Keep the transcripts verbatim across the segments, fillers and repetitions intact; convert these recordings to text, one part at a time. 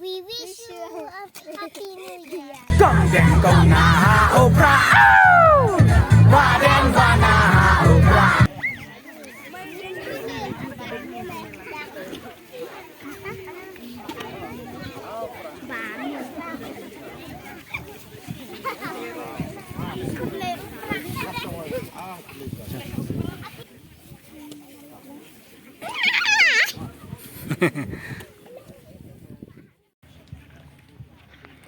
We wish you a happy new year. Kong deng kong na ha u pra. Ba deng ba na ha u pra.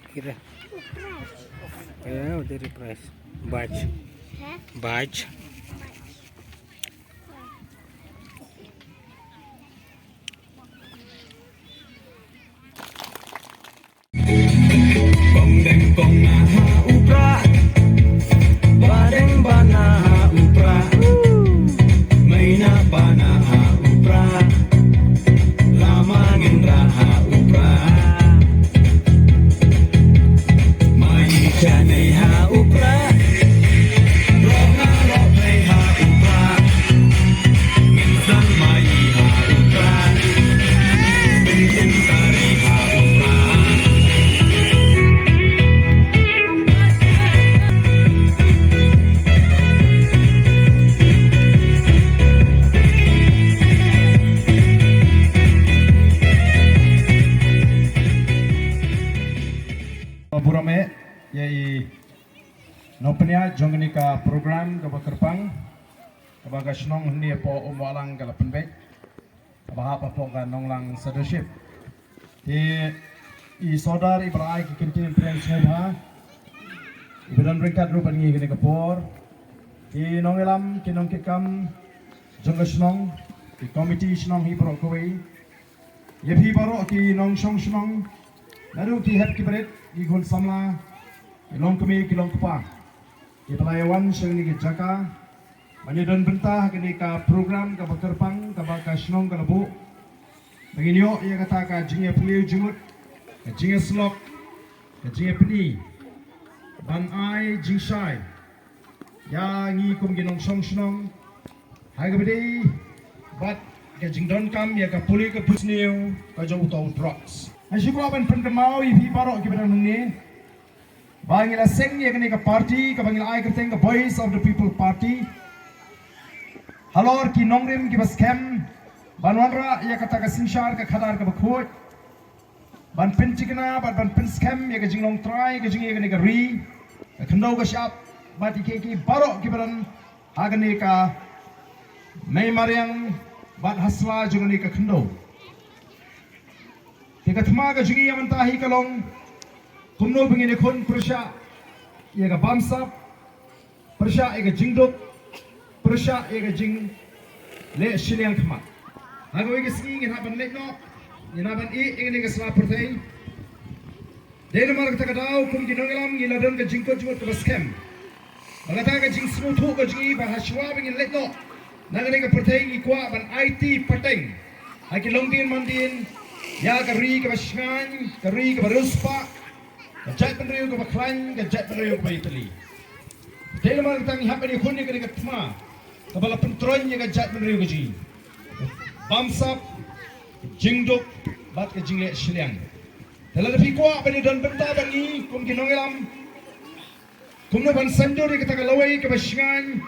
Kira. Ya, udah refresh. Batch. Hah? Batch. Kong deng kong na ha u pra. Ba deng ba na ha u pra. Mai na ba na ha u pra. Lama ngin ra ha u pra. Mai cha nei ha u pra. Rong na rong nei ha u pra. Ngin sang mai ha u pra. Ngin sang mai ha u pra. Burom eh, ïa i nongpynïaid jong kane ka program kaba kyrpang, kaba ka shnong hangne hapoh Umwahlang ka la pynbeit. Kaba hap hapoh ka Nonglang Sirdarship. Te i Sordar iba la ai ki kyntien pyrshang sngewbha. Iba don ryngkat ruh bad ngi kane ka por. Ki nongïalam, ki nongkitkam jong ka shnong, ki komiti shnong hi baroh kawei. Ïa phi baroh ki nongshong shnong, naduh ki hep ki barit, ki khun samla, ki longkmie ki longkpa, kiba la ïa wan sha kane ka jaka ban ïa don bynta ha kane ka program kaba kyrpang kaba ka shnong ka la buh. Ba ngin ïoh ïa kata ka jingïapylliew jingmut, ka jingïasyllok, ka jingïapyni, ban ai jingshai ïa ngi kum ki nongshong shnong ha kaba ïadei bad ka jingdonkam ïa ka pule ka pule sniew ka jong uto u drugs. Nga shu kwah ban pynkynmaw ïa phi baroh kiba don hangne ba ngi la seng ïa kane ka party kaba ngi la ai kyrteng ka Voice of the People Party. Halor ki nongrim kiba skhem ban wanrah ïa kata ka synshar ka khadar kaba khuid, ban pynthikna bad ban pynskhem ïa ka jinglong trai ka jong ngi ïa kane ka ri, ka khyndew ka shyiap bad ïa kiei kiei baroh kiba don ha kane ka mei mariang bad ha sla jong kane ka khyndew. Te ka thma ka jong ngi ïa mynta hi ka long kumno ba ngin ïakhun pyrshah ïa ka bamsap, pyrshah ïa ka jingduk, pyrshah ïa ka jingleh shiliang khmat. Ha kawei ka sngi ngin hap ban leit noh, ngin hap ban ïeh ïa kane ka sla pyrthei. Dei namar kata ka daw kum ki nongïalam ngi la don ka jingkut jingmut kaba skhem. Ba kata ka jingsngewthuh ka jong ngi ba ha shuwa ba ngin leit noh na kane ka pyrthei ngi kwah ban aiti pateng ha ki longdien mandien ïa ka ri kaba shngaiñ, ka ri kaba riewspah, ka jaitbynriew kaba khlaiñ, ka jaitbynriew kaba ïatylli. Dei namar kata ngi hap ban ïakhun ïa kane ka thma kaba la pyntroiñ ïa ka jaitbynriew ka jong ngi. Bamsap, jingduk bad ka jingleh shiliang. Te lada phi kwah ban ïadon bynta bad ngi kum ki nongïalam, kumno ban saiñdur ïa kata ka lawei kaba shngaiñ,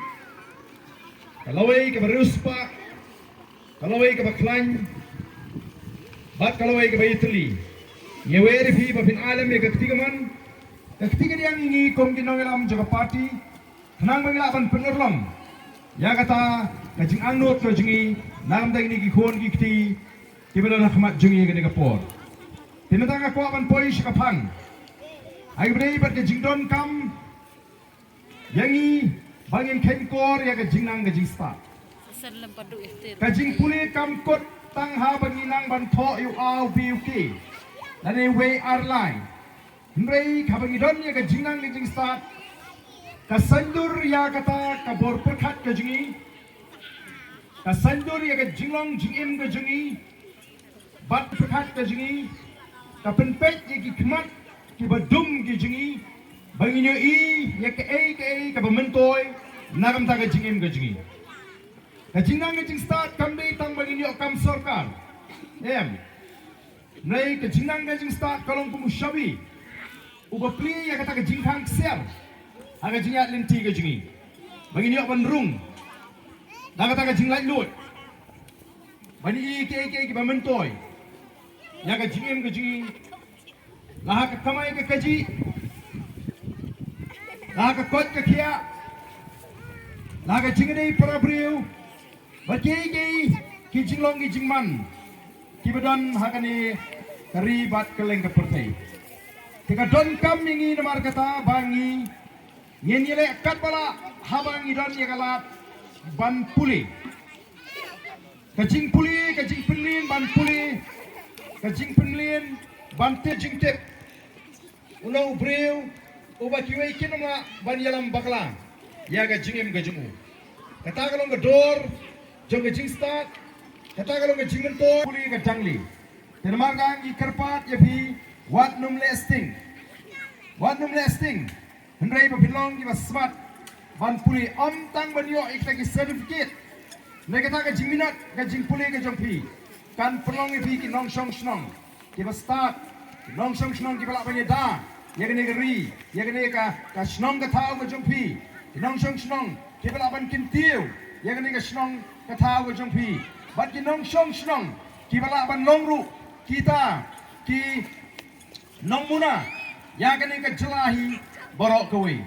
ka lawei kaba riewspah, ka lawei kaba khlaiñ bad ka lawei kaba ïatylli. Ngi wer ïa phi ba phin ai lem ïa ka kti kamon, ka kti kadiang ïa ngi kum ki nongïalam jong ka party, khnang ba ngi lah ban pynurlong ïa kata ka jingangnud ka jong ngi na ka bynta kine ki khun ki kti kiba don ha khmat jong ngi ha kane ka por. Te mynta nga kwah ban poi sha ka phang ha kaba ïadei bad ka jingdonkam ïa ngi ba ngin kheiñkor ïa ka jingnang ka jingstad. Ka jingpule kam kut tang haba ngi nang ban thoh ïa u A u B u K lane wei ar lai. Hynrei haba ngi don ïa ka jingnang ka jingstad, ka saiñdur ïa kata ka bor pyrkhat ka jong ngi, ka saiñdur ïa ka jinglong jingim ka jong ngi, bad pyrkhat ka jong ngi ka pynpeit ïa ki khmat kiba dum ki jong ngi ba ngin ïohi ïa kaei kaei kaba myntoi na ka bynta ka jingim ka jong ngi. Ka jingnang ka jingstad kam dei tang ba ngin ïoh kam sorkar. Em. Hynrei ka jingnang ka jingstad ka long kum u shabi uba plie ïa kata ka jingkhang ksiar ha ka jingïaid lynti ka jong ngi, ba ngin ïoh ban rung da kata ka jinglaitluid, ban ïohi kiei kiei kiba myntoi ïa ka jingim ka jong ngi, la ha ka kamai ka kajih, la ha ka koit ka khiah, la ha ka jingïadei para briew, bad kiei kiei ki jinglong ki jingman kiba don ha kane ka ri bad kylleng ka pyrthei. Te ka donkam ïa ngi namar kata ba ngi, ngin ïaleh katba lah haba ngi don ïa ka lad ban pule. Ka jingpule, ka jingpynlien ban pule, ka jingpynlien ban tip jingtip. U long u briew uba kiwei kin ym lah ban ïalam bakla ïa ka jingim ka jong u. Kata ka long ka dor jong ka jingstad, kata ka long ka jingmyntoi. Pule ka dang lieh. Te namar kata ngi kyrpad ïa phi, wat nym leh sting. Wat nym leh sting. Hynrei ba phin long kiba smat ban pule, ym tang ban ïoh ïa kita ki certificate. Hynrei kata ka jingminot ka jingpule ka jong phi kan pynlong ïa phi ki nongshong shnong kiba stad, ki nongshong shnong kiba lah ban ïada ïa kane ka ri, ïa kane ka, ka shnong ka thaw ka jong phi. Ki nongshong shnong kiba lah ban kyntiew ïa kane ka shnong ka thaw ka jong phi. Bad ki nongshong shnong kiba lah ban long ruh kita ki nongmuna ïa kane ka jylla hi baroh kawei.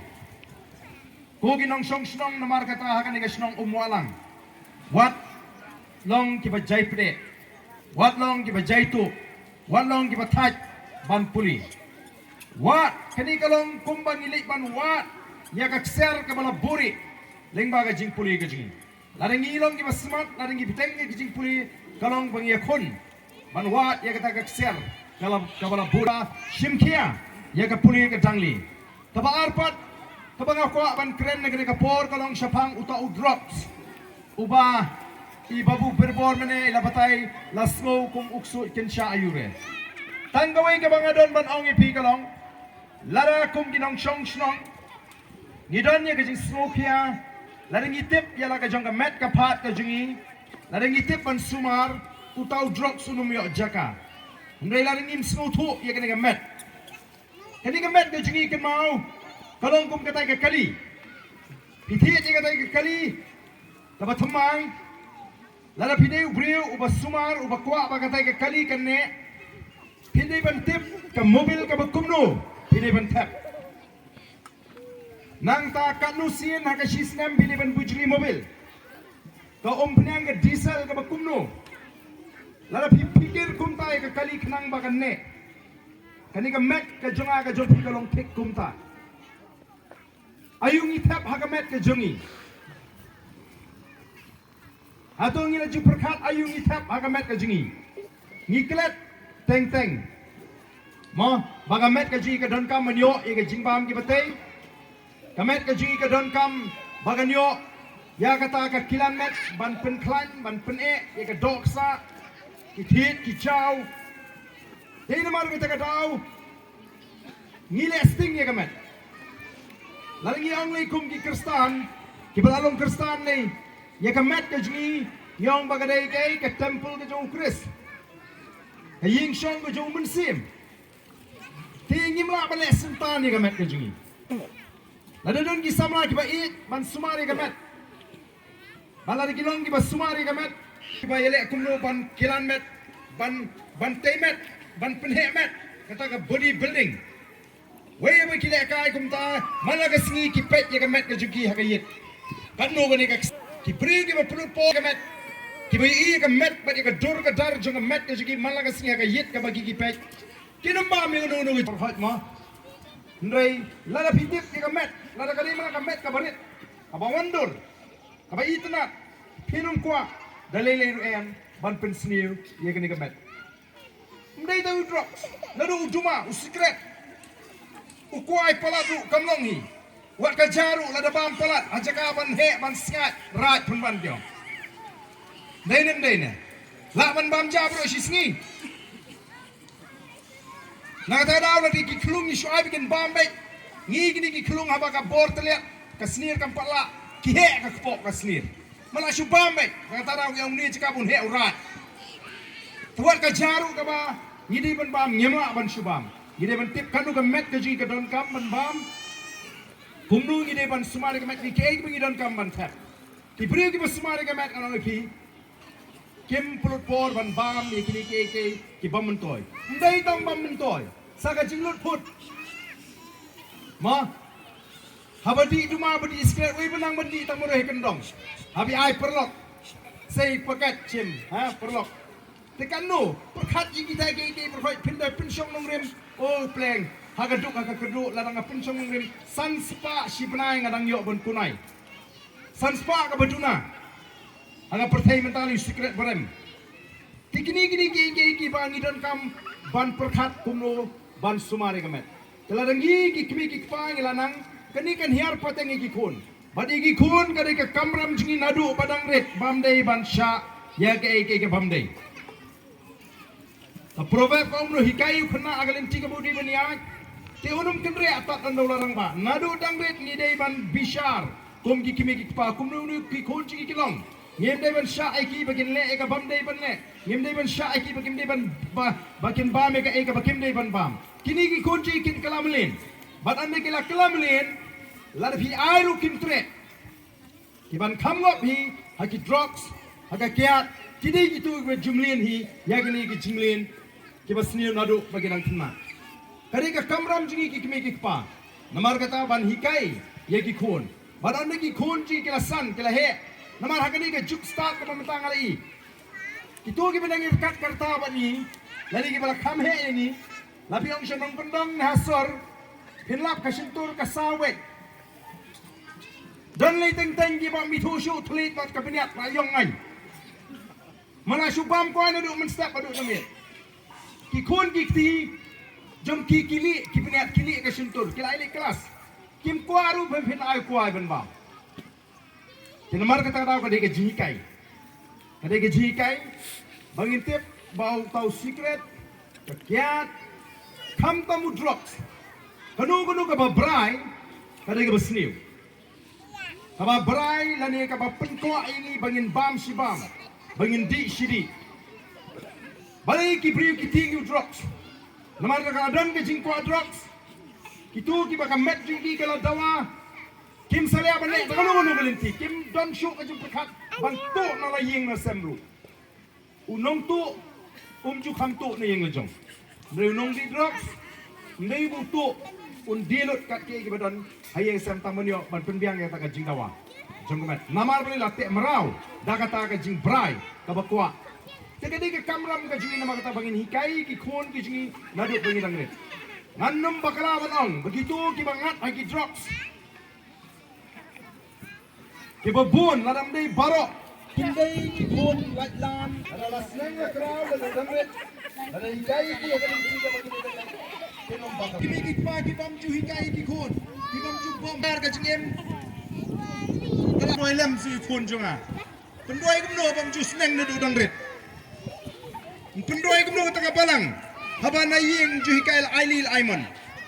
Ko ki nongshong shnong, namar kata ha kane ka shnong Umwahlang, wat long kiba jaipdeh, wat long kiba jaituh, wat long kiba thait ban pule. Wat, kane ka long kumba ngi leit ban wad ïa ka ksiar kaba la buhrieh lyngba ka jingpule ka jong ngi. Lada ngi long kiba smat, lada ngi bteng ïa ka jingpule, ka long ba ngi ïakhun ban wad ïa kata ka ksiar kaba la, kaba la buhrieh. Shim khia ïa ka pule ka dang lieh. Kaba ar pat kaba nga kwah ban kren na kane ka por ka long shaphang uta u drugs uba i Babu Birbor mynne i la batai, la sngew kum u ksuid kynshah aiu re. Tang kawei kaba nga don ban ong ïa phi ka long, lada kum ki nongshong shnong ngi don ïa ka jingsngewkhia, lada ngi tip ïa la ka jong ka met ka phad ka jong ngi, lada ngi tip ban sumar, uta u drugs un ym ïoh jaka. Hynrei lada ngim sngewthuh ïa kane ka met, kane ka met ka jong ngi, kynmaw, ka long kum katai ka kali. Phi thied ïa katai ka kali kaba thymmai. Lada phi dei u briew uba sumar, uba kwah ba katai ka kali kan neh, phi dei ban tip ka mobil kaba kumno phi dei ban thep. Nangta katno sien ha ka shi snem phi dei ban bujli mobil. Ka umphniang ka diesel kaba kumno. Lada phi pyrkhat kumta ïa ka kali khnang ba kan neh, kane ka met ka jong nga ka jong phi ka long thik kumta. Aiu ngi thep ha ka met ka jong ngi? Hato ngi la ju pyrkhat aiu ngi thep ha ka met ka jong ngi? Ngi klet teng teng, mo, ba ka met ka jong ngi ka donkam ban ïoh ïa ka jingbam kiba tei. Ka met ka jong ngi ka donkam ba kan ïoh ïa kata ka kilan met ban pynkhlaiñ, ban pyneh ïa ka dohksa, ki thied ki jaw. Te namar kata ka daw ngi leh sting ïa ka met. Lada ngi ong lei kum ki Khristan kiba la long Khristan lei, ïa ka met ka jong ngi ngi ong ba ka dei ka, ka temple ka jong u Khrist, ka ïing shong ka jong u Mynsiem. Te ngim lah ban leh syntan ïa ka met ka jong ngi. Lada don ki samla kiba ïeit ban sumar ïa ka met, ba lada ki long kiba sumar ïa ka met, kiba ïaleh kumno ban kilan met, ban, ban tei met, ban pynheh met, kata ka body building. Wei ba ki leh kai kumta, man la ka sngi ki peit ïa ka met ka jong ki ha ka ïit. Katno kane ka, ki briew kiba pynlut por ïa ka met, kiba ïohi ïa ka met bad ïa ka dur ka dar jong ka met ka jong ki man la ka sngi ha ka ïit kaba ki, ki peit. Kin ym bam ïa uno uno u por hoi mo. Hynrei lada phi tip ïa ka met, lada ka dei ma ka met kaba rit, kaba wandur, kaba itynnad, phin ym kwah da lei lei ruh em ban pynsniew ïa kane ka met. Ym dei da u drugs, lada u duma, u sikret, u kwai palat ruh kam long hi. Wat ka ja ruh lada bam palat, ha jaka ban heh ban sngaid, raid pynban ki ong. Dei ne ym dei ne? Lah ban bam ja ruh shi sngi. Na kata ka daw lada ki khlung ngi shu ai ba kin bam beit. Ngi kine ki khlung haba ka bor tylliat, ka snier kam pat lah, ki heh ka kpoh ka snier. Man la shu bam beit, na kata ka daw ngi ong une jaka bun heh u raid. Te wat ka ja ruh kaba Ngi dei ban bam, ngim lah ban shu bam. Ngi dei ban tip kano ka met ka jong ngi ka donkam ban bam. Kumno ngi dei ban sumar ïa ka met, ngi kaei ba ngi donkam ban thep. Ki briew kiba sumar ïa ka met, ngan ong ïa phi, kim pynlut por ban bam ïa kine kiei kiei ki bym myntoi. Ym dei tang bym myntoi, sa ka jinglut phut. Mo, haba dih duma, ba dih sikret, wei ba nang ban dih tang marwei ha kyndong. Haba ai paralok, sei paket shim, ha, paralok. Te katno pyrkhat ïa kita kiei kiei, pyrkhat phin da pynshong nongrim. O pleng, ha ka duk ha ka kyrduh, lada nga pynshong nongrim, san spah shi bnai nga dang ïoh ban kunai. San spah kaba duna ha ka pyrthei mynta, lei sikret ba rem. Te kine kine kiei kiei kiba ngi donkam ban pyrkhat kumno ban sumar ïa ka met. Te lada ngi ki kmie ki kpa ngi la nang, kane kan hiar pateng ïa ki khun. Bad ïa ki khun ka dei ka kamram jong ngi naduh ba dang rit, bym dei ban shah ïa kaei kaei ka bym dei. Ka proverb ka ong, u hikai u khynnah ha ka lynti kaba u dei ban ïaid, te un ym kynriah tad ynda u la rangbah. Naduh dang rit ngi dei ban bishar kum ki kmie ki kpa, kumno kumno ki khun jong ngi ki long. Ngim dei ban shah ïa ki ba kin leh ïa ka bym dei ban leh. Ngim dei ban shah ïa ki ba kim dei ban, ba, ba kin bam ïa kaei kaba kim dei ban bam. Kine ki khun jong ngi kin kylla mlien. Bad ynda ki la kylla mlien, lada phi ai ruh kim treh. Ki ban kham ngop hi ha ki drugs, ha ka kiad, ki dei kito kiba ju mlien hi ïa kine ki jingmlien kiba sniew naduh ba ki dang khynnah. Ka dei ka kamram jong ngi ki kmie ki kpa, namar kata ban hikai ïa ki khun. Bad ynda ki khun jong ngi ki la san, ki la heh. Namar ha kane ka juk stad kaba mynta nga la i, kito kiba dang ïaryngkat ka rta bad ngi, lane kiba la kham heh ïa ngi, la phi ong sha nongkyndong ne ha sor, phin lap ka shyntur ka saw beit. Don lei teng teng kiba ym ithuh shuh, thylliej bad ka bniat la ïong ngai. Mala shu bam kwai naduh mynstep haduh na miet. Ki khun ki kti jong ki ki lieh ki bniat, ki lieh ka shyntur, ki la ïaleh klas. Kim kwah ruh ban phin ai kwai ban bam. Te namar kata ka daw ka dei ka jinghikai. Ka dei ka jinghikai ba ngin tip ba uta u sikret, ka kiad, khamtam u drugs, kano kano kaba brai, ka dei kaba sniew. Kaba brai lane kaba pynkwah ïa ngi ba ngin bam shi bam, ba ngin dih shi dih. Balei ki briew ki tieng ïa u drugs? Namar ka la don ka jingkwah drugs. Kito kiba ka met jong ki ka la dawa, kim salia ban leh da kano kano ka lynti, kim don shuh ka jingpyrkhat ban tuh na la ïing na sem ruh. U nongtuh um ju kham tuh na ïing la jong. Hynrei u nongdih drugs, ym dei ba u tuh, un die lut kat kiei kiba don ha ïing sem tang ban ïoh ban pynbiang ïa kata ka jingdawa jong ka met. Namar balei? La teh mraw da kata ka jingbrai kaba kwah. Te ka dei ka kamram ka jong ngi, namar kata ba ngin hikai ki khun ki jong ngi naduh ba ngi dang rit. Ngan ym bakla ban ong ba kito kiba ngat ha ki drugs, kiba bun, lada ym dei baroh, kin dei ki khun lait lan, lada la sneng la kraw, lada dang rit, lada hikai ki ha ka lynti kaba ki dei ban leh, kin ym bakla. Ki mei ki kpa ki bym ju hikai ki khun, ki bym ju bom dar ka jingim. Ka la roi lem sha ki khun jong nga. Pynduwai kumno bym ju sneng naduh dang rit. Pynduwai kumno kata ka balang, haba na ïing ju hikai la ai li la ai mon.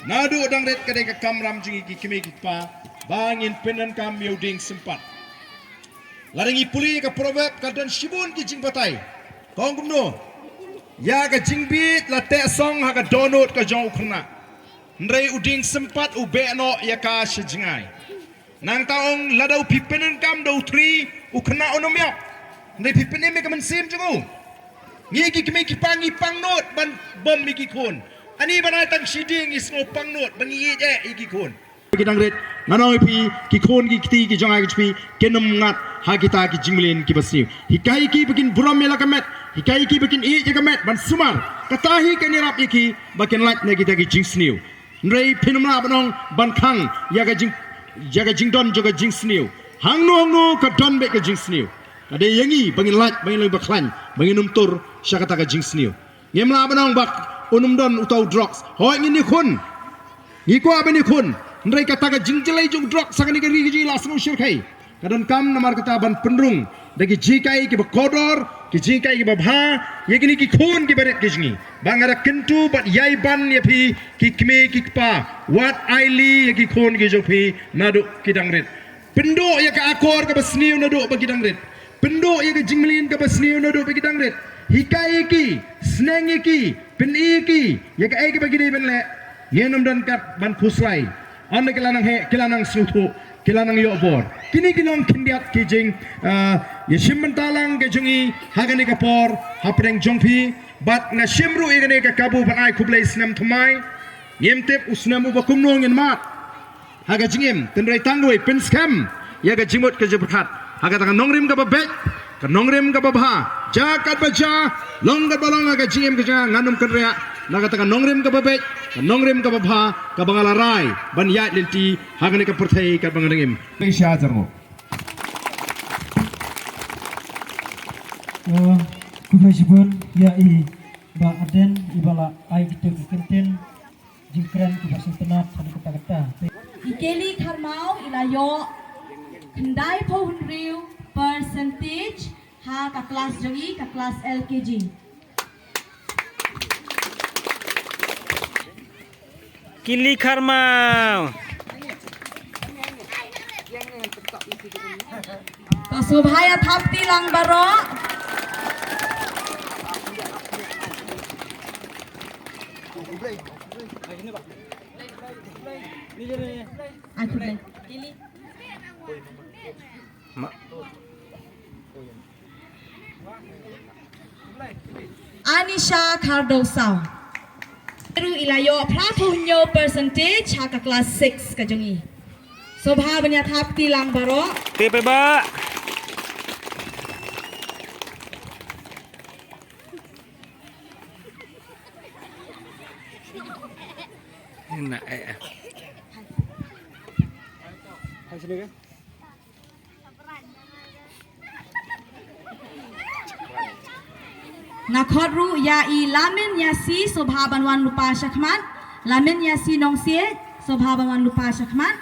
Naduh dang rit ka dei ka kamram jong ngi ki kmie ki kpa ba ngin pyndonkam ïa u dieng sympat. Lada ngi pule ïa ka proverb, ka don shibun ki jingbatai. Ka ong kumno? Ïa ka jingbieit la teh song ha ka dohnud ka jong u khynnah, hynrei u dieng sympat u beh noh ïa ka sha jngai. Nangta ong, lada u phi pyndonkam da u thri, u khynnah un ym ïap. Hynrei phi pynim ïa ka mynsiem jong u. Ngi ki kmie ki kpa ngi pangnud ban bom ïa ki khun. Ani ban ai tang shi dieng ngi sngew pangnud ba ngi ïeit eh ïa ki khun. Ki dang rit, ngan ong ïa phi, ki khun ki kti ki jong ngi ki jong phi kin ym ngat ha kita ki jingmlien kiba sniew. Hikai ki ba kin burom ïa la ka met, hikai ki ba kin ïeit ïa ka met ban sumar. Kata hi kan ïarap ïa ki ba kin lait na kita ki jingsniew. Hynrei phin ym lah ban ong ban khang ïa ka jing, ïa ka jingdon jong ka jingsniew. Hangno hangno ka don beit ka jingsniew. Ka dei ïa ngi ba ngin lait, ba ngin long ba khlaiñ, ba ngin ym tur sha kata ka jingsniew. Ngim lah ban ong ba un ym don uta u drugs. Hooid ngin ïakhun. Ngi kwah ban ïakhun. Hynrei kata ka jingjlei jong u drugs ha kane ka ri ka jong ngi la sngew shyrkhei. Ka donkam namar kata ban pynrung da ki jinghikai kiba kordor, ki jinghikai kiba bha ïa kine ki khun kiba rit ki jong ngi. Ba nga da kyntu bad ïai ban ïa phi ki kmie ki kpa, wat ai li ïa ki khun ki jong phi naduh ki dang rit. Pynduh ïa ka akor kaba sniew naduh ba ki dang rit. Pynduh ïa ka jingmlien kaba sniew naduh ba ki dang rit. Hikai ïa ki, Sneng ïa ki, pyni ïa ki ïa kaei kaba ki dei ban leh. Ngin ym don kat ban khuslai. Ynda ki la nang heh, ki la nang sngewthuh, ki la nang ïoh bor. Kine ki long khyndiat ki jing, ah, ïashim bynta lang ka jong ngi ha kane ka por hapdeng jong phi. Bad nga shim ruh ïa kane ka kabu ban ai khublei snem thymmai. Ngim tip u snem uba kumno ngin mad ha ka jingim, hynrei tang kawei, pynskhem ïa ka jingmut ka jingpyrkhat ha kata ka nongrim kaba beit, ka nongrim kaba bha. Jia katba jia, long katba long ha ka jingim ka jong nga, ngan ym kynriah na kata ka nongrim kaba beit, ka nongrim kaba bha kaba nga la rai ban ïaid lynti ha kane ka pyrthei katba nga dang im. Phi sha jar mo. Eh, khublei shibun ïa i Bah Ardent iba la ai kito ki kyntien jingkren kiba sngewtynnat ha kata kata. I Kelly Kharmau i la ïoh khyndai phew hynriew percentage ha ka klas jong i, ka klas L K G. Kelly Kharmau. To sngewbha ïa thap kti lang baroh. Ai khublei. Kelly. Ma- Anisha Khardosaw. Ruh i la ïoh phra phew hynñiew percentage ha ka klas six ka jong i. Sngewbha ban ïa thap kti lang baroh. Tip eh ba. Na, eh, eh. Nga khot ruh ïa i Lamin Ïasi, sngewbha ban wan lypa shakhmat. Lamin Ïasi Nongsiej, sngewbha ban wan lypa shakhmat.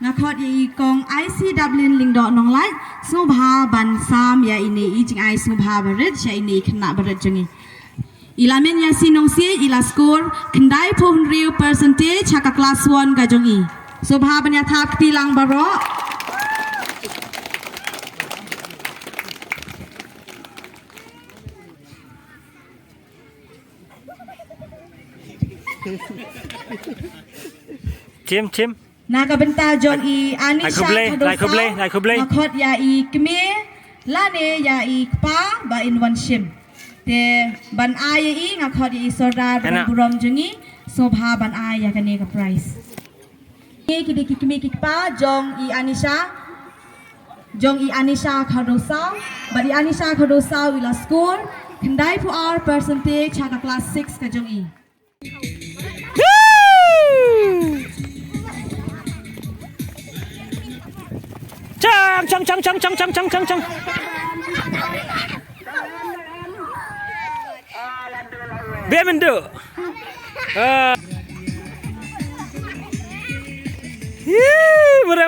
Nga khot ïa i kong Aisi Dublin Lyngdoh Nonglait, sngewbha ban sam ïa ine i jingai sngewbha barit sha ine i khynnah barit jong i. I Lamin Ïasi Nongsiej i la score khyndai phew hynriew percentage ha ka klas one ka jong i. Sngewbha ban ïa thap kti lang baroh. Chim, chim. Na ka bynta jong i Anisha Khardosaw, nga khot ïa i kmie lane ïa i kpa ba in wan shim. Te ban ai ïa i nga khot ïa i Sordar ba dang burom jong i, sngewbha ban ai ïa kane ka prize. Ki dei ki kmie ki kpa jong i Anisha, jong i Anisha Khardosaw, bad i Anisha Khardosaw i la score khyndai phew ar percentage ha ka klas six ka jong i. Chang, chang, chang. Bia myndu. Ah. Ih, mare.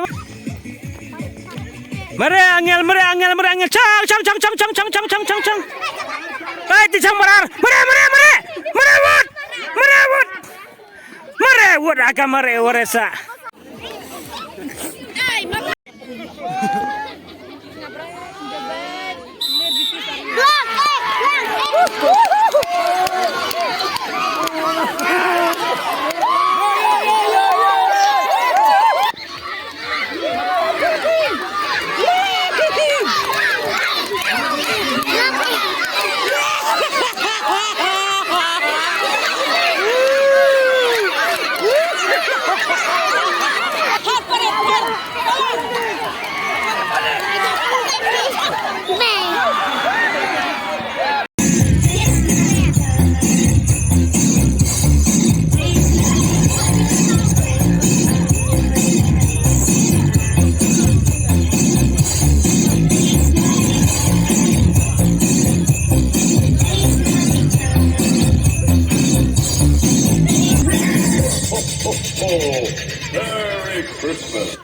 Mare angel, mare angel, mare angel. Chang, chang, chang. Ai, ti chang marar. Mare, mare, mare. Mare wut. Mare wut. Mare wut, aka mare waresa. Merry Christmas.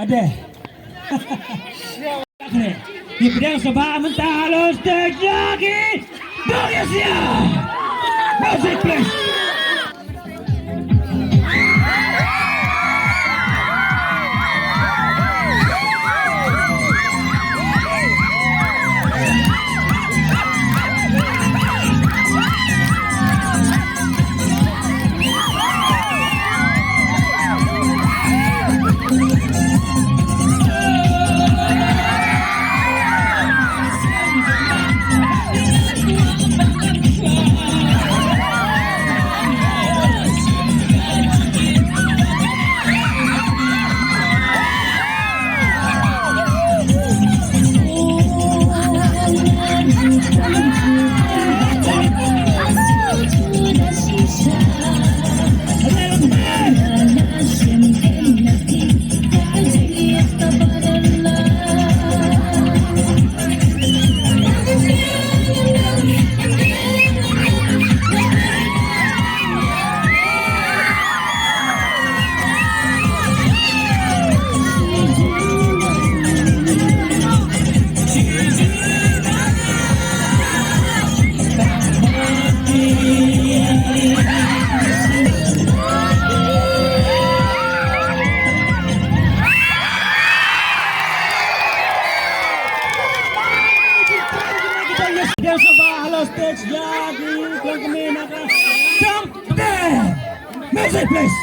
Te. Ki pdiang sngewbha mynta ha la stage ïa ki. Dong ïa sia. Music, please. Ïa sngewbha ha la stage ïa ki khlem kmie na ka Dong Pte. Music, please.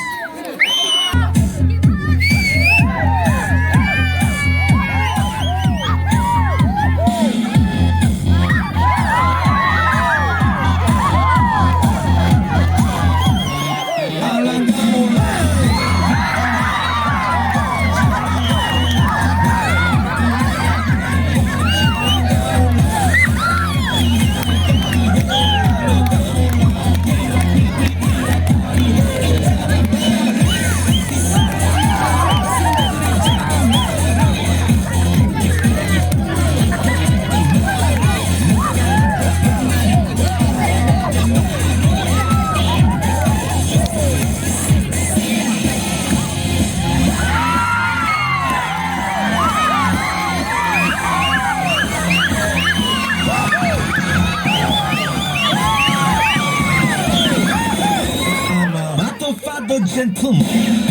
Battle for the gentleman.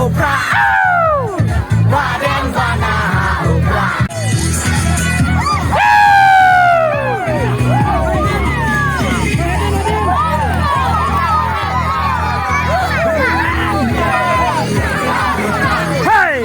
Upra. Badeng bana upra. Hey!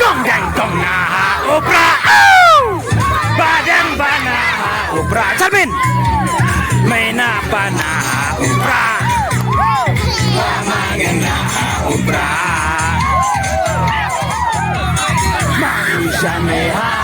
Tong dang tong na ha upra. Au! Badang bana ha upra. Salmin. Maina bana ha upra. Wamangena ha upra. Maisha me ha